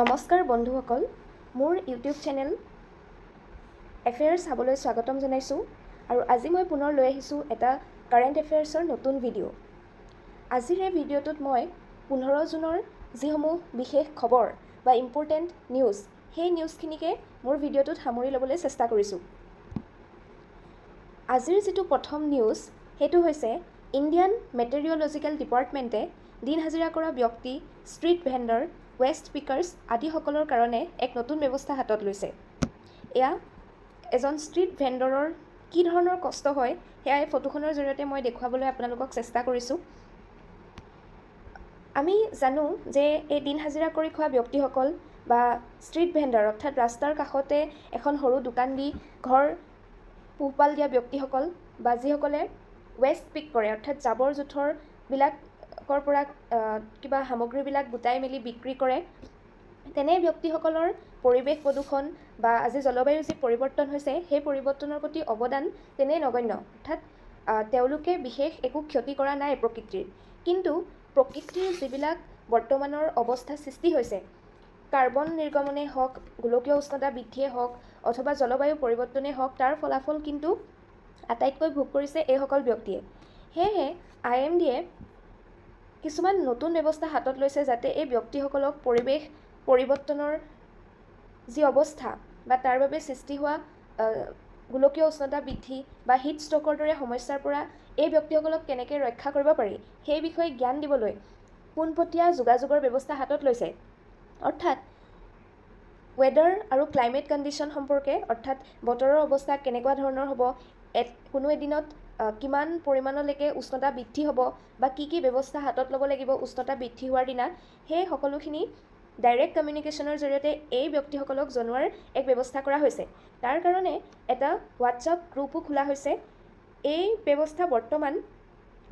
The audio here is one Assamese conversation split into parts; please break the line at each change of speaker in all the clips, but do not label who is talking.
নমস্কাৰ বন্ধুসকল, মোৰ ইউটিউব চেনেল এফেয়াৰ্ছ চাবলৈ স্বাগতম জনাইছোঁ। আৰু আজি মই পুনৰ লৈ আহিছোঁ এটা কাৰেণ্ট এফেয়াৰ্ছৰ নতুন ভিডিঅ'। আজিৰ এই ভিডিঅ'টোত মই 15 জুনৰ যিসমূহ বিশেষ খবৰ বা ইম্পৰ্টেণ্ট নিউজ, সেই নিউজখিনিকে মোৰ ভিডিঅ'টোত সামৰি ল'বলৈ চেষ্টা কৰিছোঁ। আজিৰ যিটো প্ৰথম নিউজ, সেইটো হৈছে ইণ্ডিয়ান মেটেৰিঅ'লজিকেল ডিপাৰ্টমেণ্টে দিন হাজিৰা কৰা ব্যক্তি, ষ্ট্ৰীট ভেণ্ডৰ, ৱেষ্ট পিকাৰ্ছ আদিসকলৰ কাৰণে এক নতুন ব্যৱস্থা হাতত লৈছে। এয়া এজন ষ্ট্ৰীট ভেণ্ডৰৰ কি ধৰণৰ কষ্ট হয়, সেয়া এই ফটোখনৰ জৰিয়তে মই দেখুৱাবলৈ আপোনালোকক চেষ্টা কৰিছোঁ। আমি জানো যে এই দিন হাজিৰা কৰি খোৱা ব্যক্তিসকল বা ষ্ট্ৰীট ভেণ্ডৰ, অৰ্থাৎ ৰাস্তাৰ কাষতে এখন সৰু দোকান দি ঘৰ পোহপাল দিয়া ব্যক্তিসকল বা যিসকলে ৱেষ্ট পিক কৰে, অৰ্থাৎ জাবৰ জোঁথৰবিলাকৰ পৰা কিবা সামগ্ৰীবিলাক গোটাই মেলি বিক্ৰী কৰে, তেনে ব্যক্তিসকলৰ পৰিৱেশ প্ৰদূষণ বা আজি জলবায়ুৰ যি পৰিৱৰ্তন হৈছে, সেই পৰিৱৰ্তনৰ প্ৰতি অৱদান তেনেই নগণ্য। অৰ্থাৎ তেওঁলোকে বিশেষ একো ক্ষতি কৰা নাই প্ৰকৃতিৰ। কিন্তু প্ৰকৃতিৰ যিবিলাক বৰ্তমানৰ অৱস্থা সৃষ্টি হৈছে, কাৰ্বন নিৰ্গমনেই হওক, গোলকীয় উষ্ণতা বৃদ্ধিয়ে হওক অথবা জলবায়ু পৰিৱৰ্তনেই হওক, তাৰ ফলাফল কিন্তু আটাইতকৈ ভোগ কৰিছে এইসকল ব্যক্তিয়ে। সেয়েহে আইএমডিয়ে কিছুমান নতুন ব্যৱস্থা হাতত লৈছে, যাতে এই ব্যক্তিসকলক পৰিৱেশ পৰিৱৰ্তনৰ যি অৱস্থা বা তাৰ বাবে সৃষ্টি হোৱা গোলকীয় উষ্ণতা বৃদ্ধি বা হিট ষ্ট্ৰ'কৰ দৰে সমস্যাৰ পৰা এই ব্যক্তিসকলক কেনেকৈ ৰক্ষা কৰিব পাৰি, সেই বিষয়ে জ্ঞান দিবলৈ পোনপটীয়া যোগাযোগৰ ব্যৱস্থা হাতত লৈছে। অৰ্থাৎ ৱেডাৰ আৰু ক্লাইমেট কণ্ডিশ্যন সম্পৰ্কে, অৰ্থাৎ বতৰৰ অৱস্থা কেনেকুৱা ধৰণৰ হ'ব, কোনো এদিনত কিমান পৰিমাণলৈকে উষ্ণতা বৃদ্ধি হ'ব বা কি কি ব্যৱস্থা হাতত ল'ব লাগিব উষ্ণতা বৃদ্ধি হোৱাৰ দিনা, সেই সকলোখিনি ডাইৰেক্ট কমিউনিকেশ্যনৰ জৰিয়তে এই ব্যক্তিসকলক জনোৱাৰ এক ব্যৱস্থা কৰা হৈছে। তাৰ কাৰণে এটা হোৱাটছআপ গ্ৰুপো খোলা হৈছে। এই ব্যৱস্থা বৰ্তমান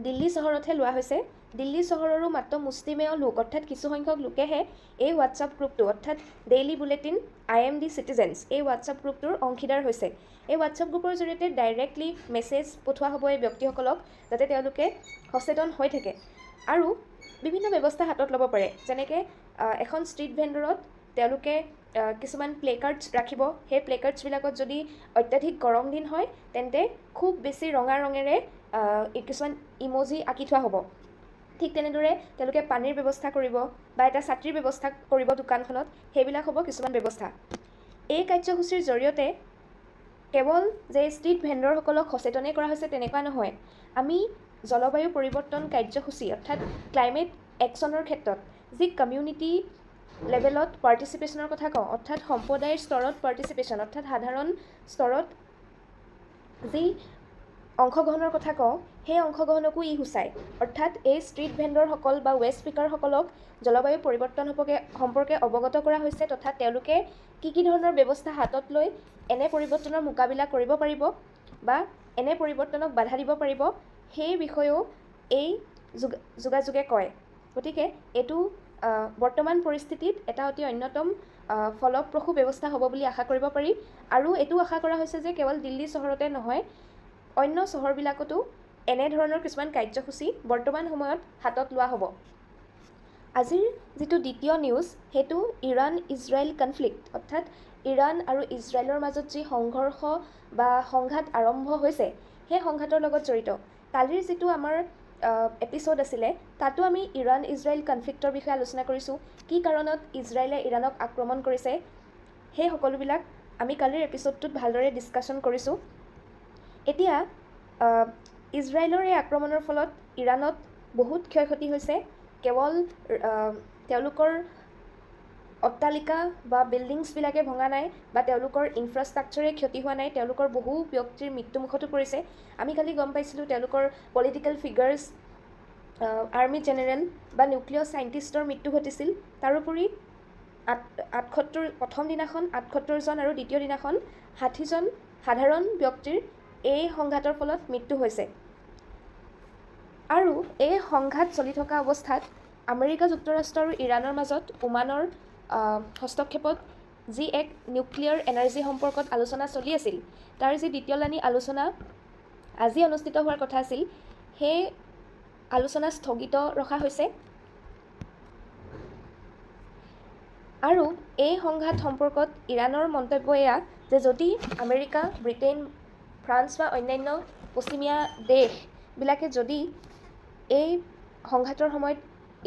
দিল্লী চহৰতহে লোৱা হৈছে। দিল্লী চহৰৰো মাত্ৰ মুষ্টিমেয় লোক, অৰ্থাৎ কিছুসংখ্যক লোকেহে এই হোৱাটছআপ গ্ৰুপটো, অৰ্থাৎ daily bulletin IMD citizens, এই হোৱাটছআপ গ্ৰুপটোৰ অংশীদাৰ হৈছে। এই হোৱাটছআপ গ্ৰুপৰ জৰিয়তে ডাইৰেক্টলি মেছেজ পঠোৱা হ'ব এই ব্যক্তিসকলক, যাতে তেওঁলোকে সচেতন হৈ থাকে আৰু বিভিন্ন ব্যৱস্থা হাতত ল'ব পাৰে। যেনেকৈ এখন ষ্ট্ৰীট ভেণ্ডৰত তেওঁলোকে কিছুমান প্লে কাৰ্ডছ ৰাখিব। সেই প্লে কাৰ্ডছবিলাকত যদি অত্যাধিক গৰম দিন হয়, তেন্তে খুব বেছি ৰঙা ৰঙেৰে কিছুমান ইম'জি আঁকি থোৱা হ'ব। ঠিক তেনেদৰে তেওঁলোকে পানীৰ ব্যৱস্থা কৰিব বা এটা ছাতিৰ ব্যৱস্থা কৰিব দোকানখনত। সেইবিলাক হ'ব কিছুমান ব্যৱস্থা। এই কাৰ্যসূচীৰ জৰিয়তে কেৱল যে ষ্ট্ৰীট ভেণ্ডৰসকলক সচেতনেই কৰা হৈছে তেনেকুৱা নহয়। আমি জলবায়ু পৰিৱৰ্তন কাৰ্যসূচী, অৰ্থাৎ ক্লাইমেট একশ্যনৰ ক্ষেত্ৰত যি কমিউনিটি লেভেলত পাৰ্টিচিপেশ্যনৰ কথা কওঁ, অৰ্থাৎ সম্প্ৰদায়ৰ স্তৰত পাৰ্টিচিপেশ্যন, অৰ্থাৎ সাধাৰণ স্তৰত যি অংশগ্ৰহণৰ কথা কওঁ, সেই অংশগ্ৰহণকো ই সূচায়। অৰ্থাৎ এই ষ্ট্ৰীট ভেণ্ডৰসকল বা ৱেষ্ট পিকাৰসকলক জলবায়ু পৰিৱৰ্তন সম্পৰ্কে অৱগত কৰা হৈছে তথা তেওঁলোকে কি কি ধৰণৰ ব্যৱস্থা হাতত লৈ এনে পৰিৱৰ্তনৰ মোকাবিলা কৰিব পাৰিব বা এনে পৰিৱৰ্তনক বাধা দিব পাৰিব, সেই বিষয়েও এই যোগাযোগে কয়। গতিকে এইটো বৰ্তমান পৰিস্থিতিত এটা অতি অন্যতম ফলপ্ৰসূ ব্যৱস্থা হ'ব বুলি আশা কৰিব পাৰি। আৰু এইটো আশা কৰা হৈছে যে কেৱল দিল্লী চহৰতে নহয়, অন্য চহৰবিলাকতো এনেধৰণৰ কিছুমান কাৰ্যসূচী বৰ্তমান সময়ত হাতত লোৱা হ'ব। আজিৰ যিটো দ্বিতীয় নিউজ, সেইটো ইৰাণ ইজৰাইল কনফ্লিক্ট, অৰ্থাৎ ইৰাণ আৰু ইজৰাইলৰ মাজত যি সংঘৰ্ষ বা সংঘাত আৰম্ভ হৈছে, সেই সংঘাতৰ লগত জড়িত। কালিৰ যিটো আমাৰ এপিছ'ড আছিলে, তাতো আমি ইৰাণ ইজৰাইল কনফ্লিক্টৰ বিষয়ে আলোচনা কৰিছোঁ। কি কাৰণত ইজৰাইলে ইৰাণক আক্ৰমণ কৰিছে, সেই সকলোবিলাক আমি কালিৰ এপিছ'ডটোত ভালদৰে ডিছকাশ্যন কৰিছোঁ। এতিয়া ইজৰাইলৰ এই আক্ৰমণৰ ফলত ইৰাণত বহুত ক্ষয় ক্ষতি হৈছে। কেৱল তেওঁলোকৰ অট্টালিকা বা বিল্ডিংছবিলাকে ভঙা নাই বা তেওঁলোকৰ ইনফ্ৰাষ্ট্ৰাকচাৰে ক্ষতি হোৱা নাই, তেওঁলোকৰ বহু ব্যক্তিৰ মৃত্যুমুখতো পৰিছে। আমি কালি গম পাইছিলোঁ, তেওঁলোকৰ পলিটিকেল ফিগাৰ্ছ, আৰ্মি জেনেৰেল বা নিউক্লিয় চাইণ্টিষ্টৰ মৃত্যু ঘটিছিল। তাৰোপৰি 78, প্ৰথম দিনাখন 78জন আৰু দ্বিতীয় দিনাখন 60জন সাধাৰণ ব্যক্তিৰ এই সংঘাতৰ ফলত মৃত্যু হৈছে। আৰু এই সংঘাত চলি থকা অৱস্থাত আমেৰিকা যুক্তৰাষ্ট্ৰ আৰু ইৰাণৰ মাজত ওমানৰ হস্তক্ষেপত যি এক নিউক্লিয়াৰ এনাৰ্জি সম্পৰ্কত আলোচনা চলি আছিল, তাৰ যি দ্বিতীয়লানি আলোচনা আজি অনুষ্ঠিত হোৱাৰ কথা আছিল, সেই আলোচনা স্থগিত ৰখা হৈছে। আৰু এই সংঘাত সম্পৰ্কত ইৰাণৰ মন্তব্য এয়া যে যদি আমেৰিকা, ব্ৰিটেইন, ফ্ৰান্স বা অন্যান্য পশ্চিমীয়া দেশবিলাকে যদি এই সংঘাতৰ সময়ত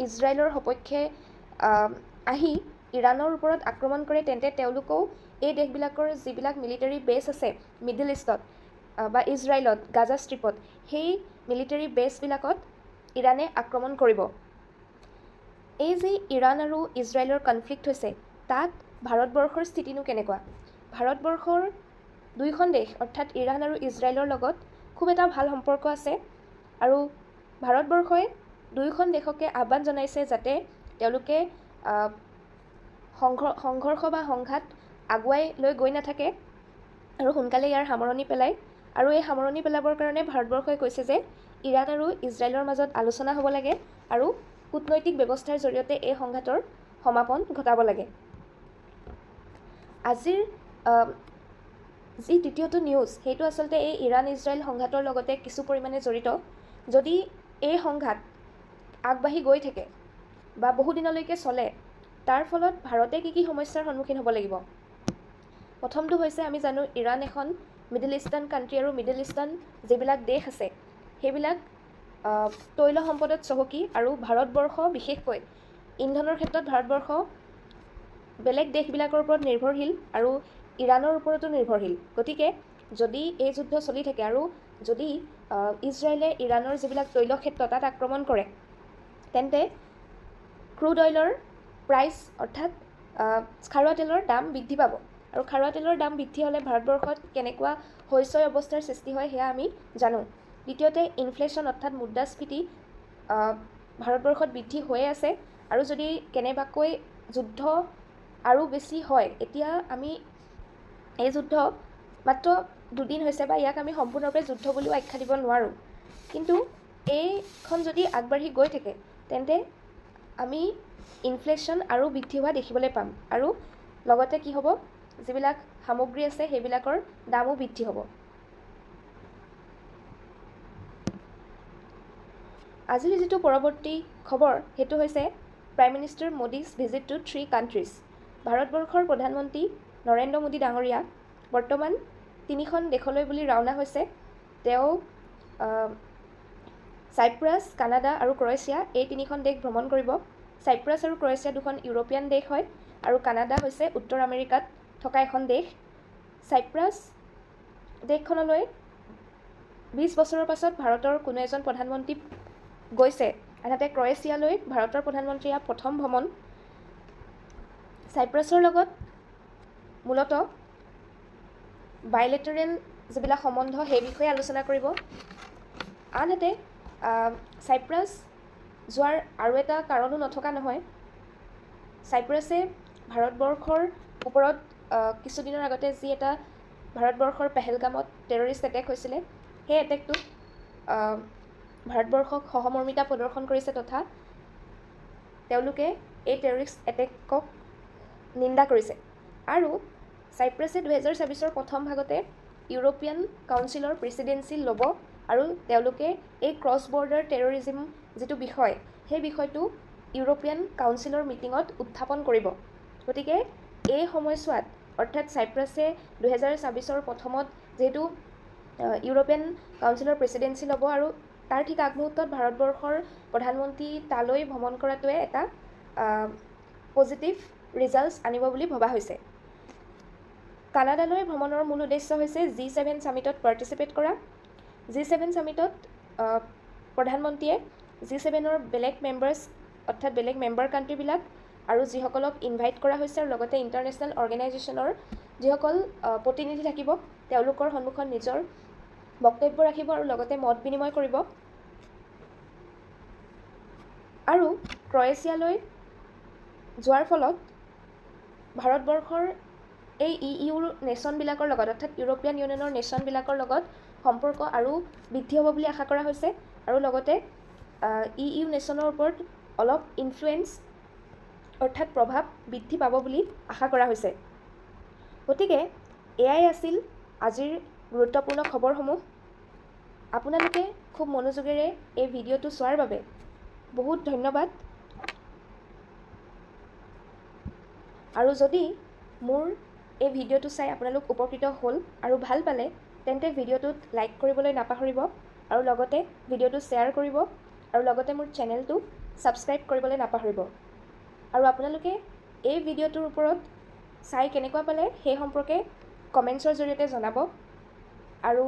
ইজৰাইলৰ সপক্ষে আহি ইৰাণৰ ওপৰত আক্ৰমণ কৰে, তেন্তে তেওঁলোকেও এই দেশবিলাকৰ যিবিলাক মিলিটাৰী বেছ আছে মিডল ইষ্টত বা ইজৰাইলত, গাজা ষ্ট্ৰিপত, সেই মিলিটাৰী বেছবিলাকত ইৰাণে আক্ৰমণ কৰিব। এই যি ইৰাণ আৰু ইজৰাইলৰ কনফ্লিক্ট হৈছে, তাত ভাৰতবৰ্ষৰ স্থিতিনো কেনেকুৱা? ভাৰতবৰ্ষৰ দুয়োখন দেশ অৰ্থাৎ ইৰাণ আৰু ইজৰাইলৰ লগত খুব এটা ভাল সম্পৰ্ক আছে আৰু ভাৰতবৰ্ষই দুয়োখন দেশকে আহ্বান জনাইছে যাতে তেওঁলোকে সংঘৰ্ষ বা সংঘাত আগুৱাই লৈ গৈ নাথাকে আৰু সোনকালে ইয়াৰ সামৰণি পেলায়। আৰু এই সামৰণি পেলাবৰ কাৰণে ভাৰতবৰ্ষই কৈছে যে ইৰাণ আৰু ইজৰাইলৰ মাজত আলোচনা হ'ব লাগে আৰু কূটনৈতিক ব্যৱস্থাৰ জৰিয়তে এই সংঘাতৰ সমাপন ঘটাব লাগে। আজিৰ যি দ্বিতীয়টো নিউজ, সেইটো আচলতে এই ইৰাণ ইজৰাইল সংঘাতৰ লগতে কিছু পৰিমাণে জড়িত। যদি এই সংঘাত আগবাঢ়ি গৈ থাকে বা বহুদিনলৈকে চলে, তাৰ ফলত ভাৰতে কি কি সমস্যাৰ সন্মুখীন হ'ব লাগিব? প্ৰথমটো হৈছে, আমি জানো ইৰাণ এখন মিডল ইষ্টাৰ্ণ কাণ্ট্ৰি আৰু মিডল ইষ্টাৰ্ণ যিবিলাক দেশ আছে সেইবিলাক তৈল সম্পদত চহকী আৰু ভাৰতবৰ্ষ বিশেষকৈ ইন্ধনৰ ক্ষেত্ৰত ভাৰতবৰ্ষ বেলেগ দেশবিলাকৰ ওপৰত নিৰ্ভৰশীল আৰু ইৰাণৰ ওপৰতো নিৰ্ভৰশীল। গতিকে যদি এই যুদ্ধ চলি থাকে আৰু যদি ইজৰাইলে ইৰাণৰ যিবিলাক তৈল ক্ষেত্ৰ তাত আক্ৰমণ কৰে, তেন্তে ক্ৰুড অইলৰ প্ৰাইচ অৰ্থাৎ খাৰুৱা তেলৰ দাম বৃদ্ধি পাব আৰু খাৰুৱা তেলৰ দাম বৃদ্ধি হ'লে ভাৰতবৰ্ষত কেনেকুৱা হৈচৈ অৱস্থাৰ সৃষ্টি হয় সেয়া আমি জানো। দ্বিতীয়তে, ইনফ্লেশ্যন অৰ্থাৎ মুদ্ৰাস্ফীতি ভাৰতবৰ্ষত বৃদ্ধি হৈয়ে আছে আৰু যদি কেনেবাকৈ যুদ্ধ আৰু বেছি হয়, এতিয়া আমি এই যুদ্ধ মাত্ৰ দুদিন হৈছে বা ইয়াক আমি সম্পূৰ্ণৰূপে যুদ্ধ বুলিও আখ্যা দিব নোৱাৰোঁ, কিন্তু এইখন যদি আগবাঢ়ি গৈ থাকে তেন্তে আমি ইনফ্লেশ্যন আৰু বৃদ্ধি হোৱা দেখিবলৈ পাম আৰু লগতে কি হ'ব, যিবিলাক সামগ্ৰী আছে সেইবিলাকৰ দামো বৃদ্ধি হ'ব। আজিৰ যিটো পৰৱৰ্তী খবৰ সেইটো হৈছে Prime Minister Modi's visit to three countries. ভাৰতবৰ্ষৰ প্ৰধানমন্ত্ৰী নৰেন্দ্ৰ মোদী ডাঙৰীয়া বৰ্তমান তিনিখন দেশলৈ বুলি ৰাওনা হৈছে। তেওঁ চাইপ্ৰাছ, কানাডা আৰু ক্ৰয়েছিয়া এই তিনিখন দেশ ভ্ৰমণ কৰিব। চাইপ্ৰাছ আৰু ক্ৰয়েছিয়া দুখন ইউৰোপীয়ান দেশ হয় আৰু কানাডা হৈছে উত্তৰ আমেৰিকাত থকা এখন দেশ। চাইপ্ৰাছ দেশখনলৈ 20 বছৰৰ পাছত ভাৰতৰ কোনো এজন প্ৰধানমন্ত্ৰী গৈছে, আনহাতে ক্ৰয়েছিয়ালৈ ভাৰতৰ প্ৰধানমন্ত্ৰী এয়া প্ৰথম ভ্ৰমণ। চাইপ্ৰাছৰ লগত মূলতঃ বাইলেটাৰেল যিবিলাক সম্বন্ধ সেই বিষয়ে আলোচনা কৰিব। আনহাতে চাইপ্ৰাছ যোৱাৰ আৰু এটা কাৰণো নথকা নহয়। চাইপ্ৰাছে ভাৰতবৰ্ষৰ ওপৰত কিছুদিনৰ আগতে যি এটা ভাৰতবৰ্ষৰ পেহেলগামত টেৰৰিষ্ট এটেক হৈছিলে, সেই এটেকটোত ভাৰতবৰ্ষক সহমৰ্মিতা প্ৰদৰ্শন কৰিছে তথা তেওঁলোকে এই টেৰৰিষ্ট এটেকক নিন্দা কৰিছে। আৰু চাইপ্ৰাছে 2026ৰ প্ৰথম ভাগতে ইউৰোপীয়ান কাউন্সিলৰ প্ৰেচিডেঞ্চি ল'ব আৰু তেওঁলোকে এই ক্ৰছ বৰ্ডাৰ টেৰৰিজিম যিটো বিষয়, সেই বিষয়টো ইউৰোপীয়ান কাউন্সিলৰ মিটিঙত উত্থাপন কৰিব। গতিকে এই সময়ছোৱাত অৰ্থাৎ চাইপ্ৰাছে 2026ৰ প্ৰথমত যিহেতু ইউৰোপীয়ান কাউন্সিলৰ প্ৰেচিডেঞ্চি ল'ব আৰু তাৰ ঠিক আগমুহূৰ্তত ভাৰতবৰ্ষৰ প্ৰধানমন্ত্ৰী তালৈ ভ্ৰমণ কৰাটোৱে এটা পজিটিভ ৰিজাল্টছ আনিব বুলি ভবা হৈছে। কানাডালৈ ভ্ৰমণৰ মূল উদ্দেশ্য হৈছে জি7 ছামিটত পাৰ্টিচিপেট কৰা। জি7 ছামিটত প্ৰধানমন্ত্ৰীয়ে জি7ৰ বেলেগ মেম্বাৰ্ছ অৰ্থাৎ বেলেগ মেম্বাৰ কাণ্ট্ৰিবিলাক আৰু যিসকলক ইনভাইট কৰা হৈছে আৰু লগতে ইণ্টাৰনেশ্যনেল অৰ্গেনাইজেশ্যনৰ যিসকল প্ৰতিনিধি থাকিব তেওঁলোকৰ সন্মুখত নিজৰ বক্তব্য ৰাখিব আৰু লগতে মত বিনিময় কৰিব। আৰু ক্ৰয়েছিয়ালৈ যোৱাৰ ফলত ভাৰতবৰ্ষৰ এই ই ইউৰ নেশ্যনবিলাকৰ লগত অৰ্থাৎ ইউৰোপীয়ান ইউনিয়নৰ নেশ্যনবিলাকৰ লগত সম্পৰ্ক আৰু বৃদ্ধি হ'ব বুলি আশা কৰা হৈছে আৰু লগতে ই ইউ নেশ্যনৰ ওপৰত অলপ ইনফ্লুৱেঞ্চ অৰ্থাৎ প্ৰভাৱ বৃদ্ধি পাব বুলি আশা কৰা হৈছে। গতিকে এয়াই আছিল আজিৰ গুৰুত্বপূৰ্ণ খবৰসমূহ। আপোনালোকে খুব মনোযোগেৰে এই ভিডিঅ'টো চোৱাৰ বাবে বহুত ধন্যবাদ। আৰু যদি মোৰ এই ভিডিঅ'টো চাই আপোনালোক উপকৃত হ'ল আৰু ভাল পালে, তেন্তে ভিডিঅ'টোত লাইক কৰিবলৈ নাপাহৰিব আৰু লগতে ভিডিঅ'টো শ্বেয়াৰ কৰিব আৰু লগতে মোৰ চেনেলটো ছাবস্ক্ৰাইব কৰিবলৈ নাপাহৰিব। আৰু আপোনালোকে এই ভিডিঅ'টোৰ ওপৰত চাই কেনেকুৱা পালে, সেই সম্পৰ্কে কমেণ্টছৰ জৰিয়তে জনাব। আৰু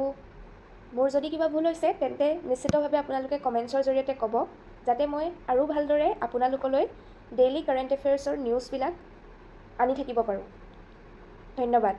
মোৰ যদি কিবা ভুল হৈছে, তেন্তে নিশ্চিতভাৱে আপোনালোকে কমেণ্টছৰ জৰিয়তে ক'ব, যাতে মই আৰু ভালদৰে আপোনালোকলৈ ডেইলি কাৰেণ্ট এফেয়াৰ্ছৰ নিউজবিলাক আনি থাকিব পাৰোঁ। ধন্যবাদ।